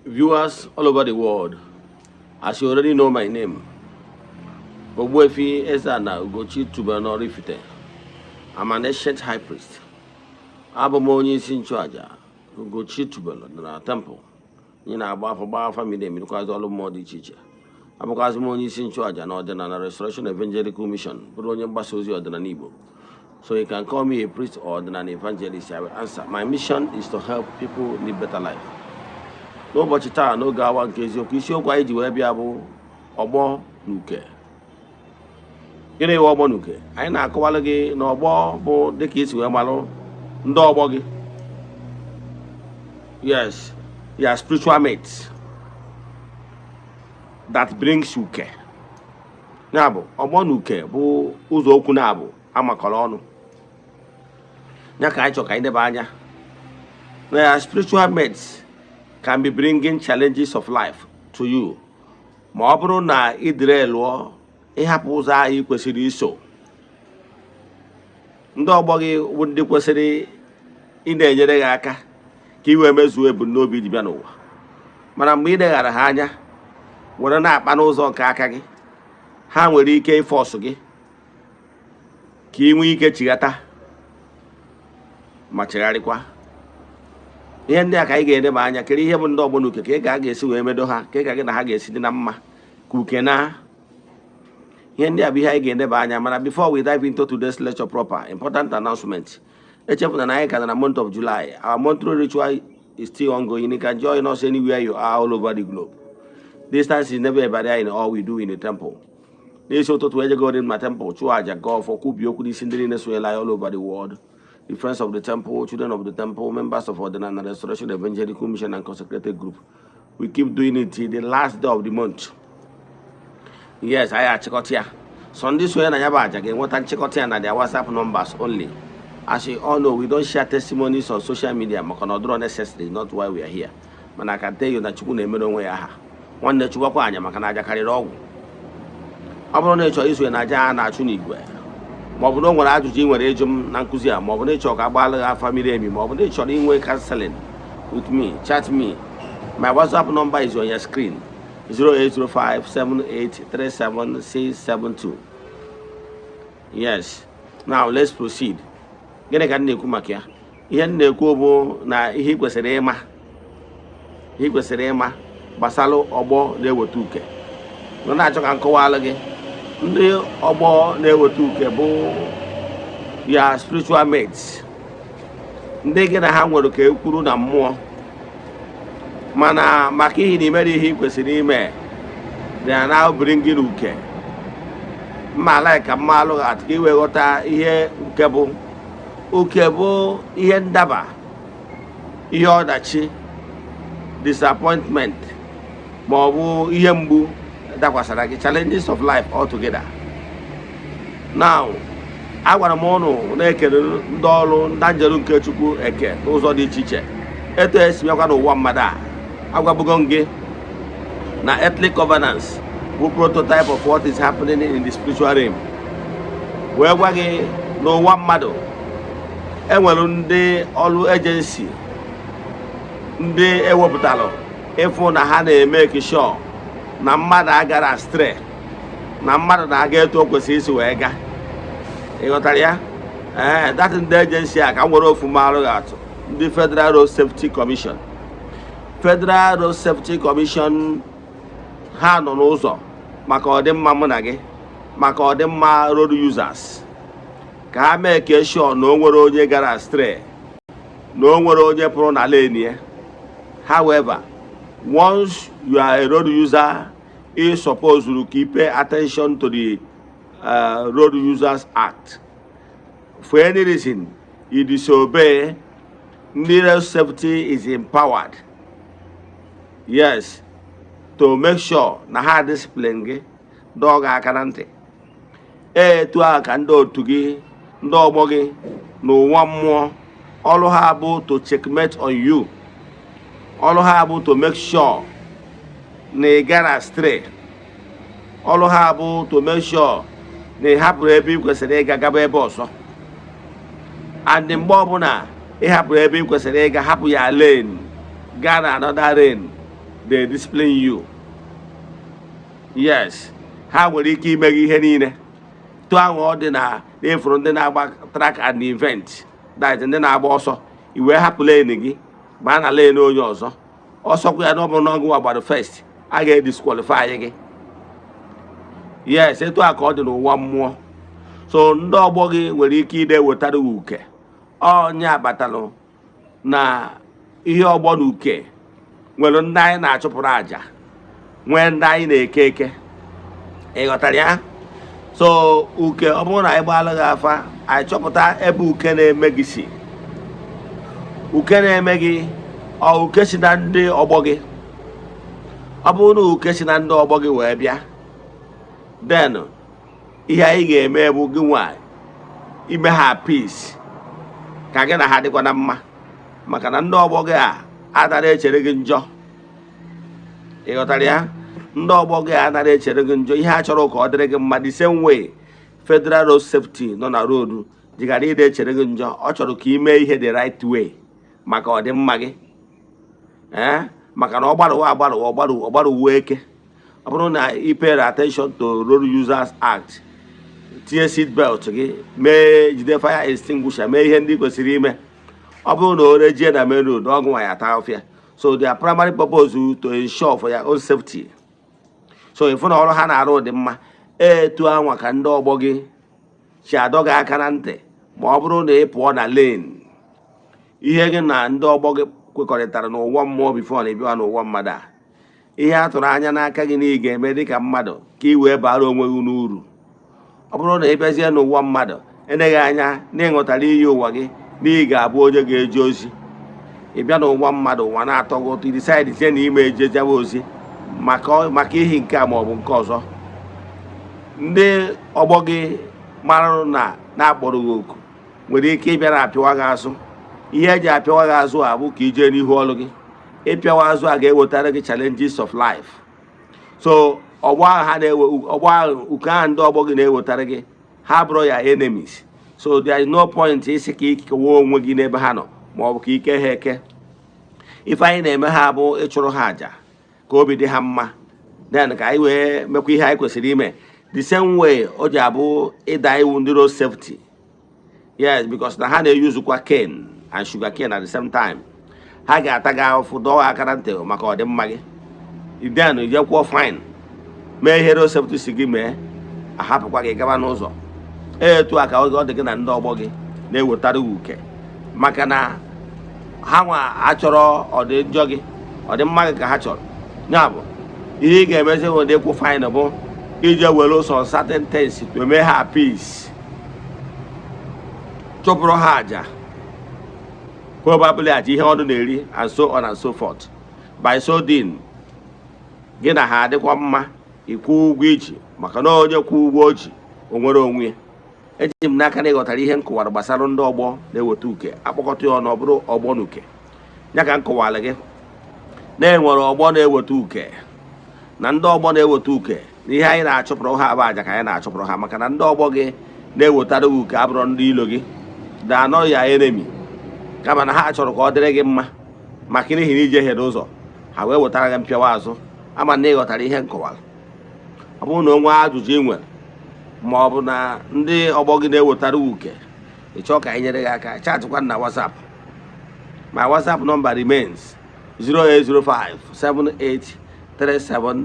Viewers all over the world, as you already know my name, Ogbuefi Eze-Ana Ugochi tubelu n'Oraifite. I'm an ancient high priest. Abụ m onye isi nchụaja Ugochi tubelu na temple. Anyị na-agba afọ, gbaa afa miri emi, rụkwazị ọrụ mmụọ dị iche iche. Abụkwazị m onye isi nchụaja na Ọdịnala Restoration Evangelical Mission, bụrụ onye mgbasa ozi ọdịnala Igbo. So you can call me a priest or ọdịnala evangelist, I will answer. My mission is to help people live better life. N'ụbọchị taa, n'oge awa nke eziokwu, isiokwu anyị ji wee bịa bụ ọgbọ na uke. Gịnị bụ ọgbọ na uke? Anyị na-akọwalụ gị na ọgbọ bụ dịka isi wee malụ ndị ọgbọ gị, yes, your spiritual mates that brings uke. Ya bụ, ọgbọ na uke bụ ụzọ okwu na-abụ amakọrọ ọnụ. Ya ka anyị chọrọ ka anyị debe anya na ya. Spiritual mates can be bringing challenges of life to you ma ọ bụrụ na ị dịrị lụọ, ịhapụ ụzọ ahụ ị kwesịrị iso. Ndị ọgbọ gị bụ ndị kwesịrị ị na-enyere gị aka ka ị wee mezuo ebumnobi iji bịa n'ụwa, mana mgbe ị leghara ha anya were na-akpa n'ụzọ nke aka gị, ha nwere ike ịforce gị ka ị nwee ike chighata ma chegharịkwa. Ihe ndị a ka anyị ga-edeba anya. Kedu ihe bụ ndị ọgbọ na uke? Ka ị ga ga-esi wee medo ha, ka ị ga gị na ha ga-esi dị na mma, ka uke na ihe ndị a bụ ihe anyị ga-edeba anya. Mana before we dive into today's lecture proper, important announcement. Echefuna na anyị ka nọ na month of July. Our monthly ritual is still ongoing. You can join us anywhere you are all over the globe. Distance is never a barrier in all we do in the temple. N'isi ụtụtụ, ejegoro ma temple chụọ aja, gaa ọfọ, kwubie okwu n'isi ndị niile sonyela anyị all over the world, the friends of the temple, children of the temple, members of Ọdịnala Restoration Evangelical Mission and Consecrated Group. We keep doing it till the last day of the month. Yes, anyị achịkọta ya. So ndị sonye na ya bụ aja ga-enweta nchịkọta ya na their WhatsApp numbers only. As you all know, we don't share testimonies on social media maka na ọ dịrọ necessary, not why we are here. Mana I can tell you na Chukwu na-emere onwe ya aha. Nwanne, chụbakwa anya maka na aja karịrị ọgwụ. Ọ bụrụ na ị chọrọ isonye na aja a na-achụ n'igwe, ma ọ bụ na o nwere ajụjụ ị nwere ịjụ m na nkụzi a, ma ọ bụ na ị chọrọ ka agbaala gị afa miri emi, ma ọ bụ na ị chọrọ inwe counseling with me, chat me. My WhatsApp number is on your screen: 08057837672. Yes, now let's proceed. Gịnị ka m na-ekwu maka ya? Ihe m na-ekwu bụ na ihe ị kwesịrị ịma, ihe ị kwesịrị ịma gbasara ọgbọ na-eweta uke. M na-achọ ka m kọwalụ gị, ndị ọgbọ na-eweta uke bụ ya spiritual mates, ndị gị na ha nwere ka e kwuru na mmụọ, mana maka ihi na imere ihe ị kwesịrị ime, they are now bringing uke. Mma like ka mma alụghị atụ ka ị wee ghọta ihe uke bụ. Uke bụ ihe ndaba, ihe ọdachi, disappointment, ma ọ bụ ihe mgbu dakwasara gị, challenges of life altogether. Now, agwara m ụnụ na-ekele ndị ọrụ ndị njeru nke Chukwu eke n'ụzọ dị iche iche etu esi bịakwa n'ụwa mmadụ a. Agwabugo m gị na earthly covenants bụ prototype of what is happening in the spiritual realm, wee gwa gị n'ụwa mmadụ enwere ndị ọrụ agency, ndị ewepụtalụ ịfụ na ha na-eme sure na mmadụ agara astray, na mmadụ na-aga etu o kwesịrị isi wee gaa. Ị ghọtara ya? Ee, that ndị agency a, ka m were ofu marụ gị atụ, ndị Federal Road Safety Commission. Federal Road Safety Commission, ha nọ n'ụzọ maka ọdịmma mụ na gị, maka ọdịmma road users, ka ha mee ka sure na o nwere onye gara astray, na o nwere onye pụrụ na lane ya. However, once you are a road user, you supposed to keep pay attention to the Road Users Act. For any reason you disobey, ndị road safety is empowered, yes, to make sure na ha discipline gị, dọọ gị aka na ntị. Etu ahụ ka ndị otu gị, ndị ọgbọ gị n'ụwa mmụọ, ọrụ ha bụ to checkmate on you. Ọrụ ha bụ to make sure na ị gara astray. Ọrụ ha bụ to make sure na ị hapụrụ ebe ị kwesịrị ịga gaba ebe ọzọ. And mgbe ọbụla ị hapụrụ ebe ị kwesịrị ịga, hapụ ya lane gaa na another lane, They discipline you. Yes, ha nwere ike ime gị ihe niile tụọ ahụ. Ọ dị na n'ịfụrụ ndị na-agba track and event, that ndị na-agba ọsọ, i wee hapụ lane gị baa na lane onye ọzọ. Ọsọkwa ya na ọ bụrụ na ọgụ gbara first, a ga-edisqualify gị. Yes, etu a ka ọ dị n'ụwa mmụọ. So ndị ọgbọ gị nwere ike ide wetara gị uke. Onye abatalụ na ihe ọgbọ na uke nwere ndị anyị na-achụpụrụ àjà, nwee ndị anyị na-eke eke. Ị ghọtara ya? So uke, ọ bụrụ na anyị gbaala gị afa, anyị chọpụta ebe uke na-eme gị si. Uke na-eme gị, ọ uke si na ndị ọgbọ gị? Ọ bụrụ na uke si na ndị ọgbọ gị wee bịa, then ihe anyị ga-eme bụ gị nwa ime ha peace, ka gị na ha dịkwa na mma, maka na ndị ọgbọ gị a adara echere gị njọ. Ị ghọtara ya? Ndị ọgbọ gị anaghị echere gị njọ. Ihe a chọrọ ka ọ dịrị gị mma. The same way Federal Road Safety nọ na road jigara ide echere gị njọ, ọ chọrọ ka ị mee ihe the right way maka ọdịmma gị. Ee, maka na ọ gbarụwa agbarụwa, ọgbarụwa eke. Ọ bụrụ na ị pay attention to Road Users Act, tinye seat belt gị, mee jide fire extinguisher, mee ihe ndị kwesịrị ime, ọ bụrụ na o rejie na main road, ọgụ nwa ya ata ọfịa. So their primary purpose is to ensure for your own safety. So ịfụ na ọrụ ha na-arụ dị mma. Etu anwa ka ndị ọgbọ gị si adọ gị aka na ntị ma ọ bụrụ na ị pụọ na lane. Ihe gị na ndị ọgbọ gị kwekọrịtara n'ụwa mmụọ before na ịbịa n'ụwa mmadụ a, ihe a tụrụ anya n'aka gị na ị ga-eme dịka mmadụ ka ị wee bara onwe gị n'uru. Ọ bụrụ na ị bịazie n'ụwa mmadụ, eneghị anya na ịṅụtara iyi ụwa gị na ị ga-abụ onye ga-eje ozi. Ị bịa n'ụwa mmadụ, ụwa na-atọ gị ụtọ, decide sie na ime ejejewe ozi maka ihi nke a ma ọ bụ nke ọzọ. Ndị ọgbọ gị mara na na-akpọrọ gị oku nwere ike ịbịa na apịawa gị azụ. Ihe eji apịawa gị azụ a bụ ka ijee n'ihu ọrụ gị. Ịpịawa azụ a ga-ewetara gị challenges of life. So ọgbọ ahụ ha na-ewe, ọgbọ ahụ, uke ahụ ndị ọgbọ gị na-ewetara gị, ha bụrụ ya enemies. So there is no point isi ka ikewa onwe gị n'ebe ha nọ ma ọ bụ ka ike ha eke. Ife anyị na-eme ha bụ ịchụrụ ha àjà ka obi dị ha mma, then ka anyị wee mekwa ihe anyị kwesịrị ime. The same way o ji abụ ịda iwu ndị road safety. Yes, because na ha na-eyuzukwa cane and sugar cane at the same time. Ha ga-ata gị ahụfụ, dọọ aka na ntị maka ọdịmma gị, then ije kwụọ fine, mee ihe road safety si gị mee, ahapụkwa gị gaba n'ụzọ. Etu a ka ọ dị gị na ndị ọgbọ gị na-ewetara gị uke, maka na ha nwa achọrọ ọdị njọ gị, ọdịmma gị ka ha chọrọ. Ya bụ ihe ị ga-emezi bụ ịkwụ fine, bụ ije were ụsọ certain things to mee ha peace, chụpụrụ ha àjà, probably àjà ihe ọnụ na-eri and so on and so forth. By so doing, gị na ha adịkwa mma. Ịkwụ ụgwọ iji, maka na onye kwụ ụgwọ o ji, o nwere onwe ya. Eji m n'aka na ịghọtara ihe m kọwara gbasara ndị ọgbọ na-eweta uke. Akpọkọta ya ọnụ, ọ bụrụ ọgbọ na uke. Ya ka m kọwara gị na-enwere ọgbọ na-eweta uke na ndị ọgbọ na-eweta uke, na ihe anyị na-achụpụrụ ha bụ àjà ka anyị na-achụpụrụ ha, maka na ndị ọgbọ gị na-ewetara gị uke abụrụ ndị ilo gị. They are not your enemy, kama na ha chọrọ ka ọ dịrị gị mma, maka n'ihi na ije here ụzọ, ha wee wetara gị mpịawa azụ. Ama na ịghọtara ihe m kọwara. Ọ bụrụ na o nwee ajụjụ ị nwere, ma ọ bụ na ndị ọgbọ gị na-ewetara uke, ị chọọ ka anyị nyere gị aka, chatịkwa na WhatsApp. My WhatsApp number remains 0805 78 37.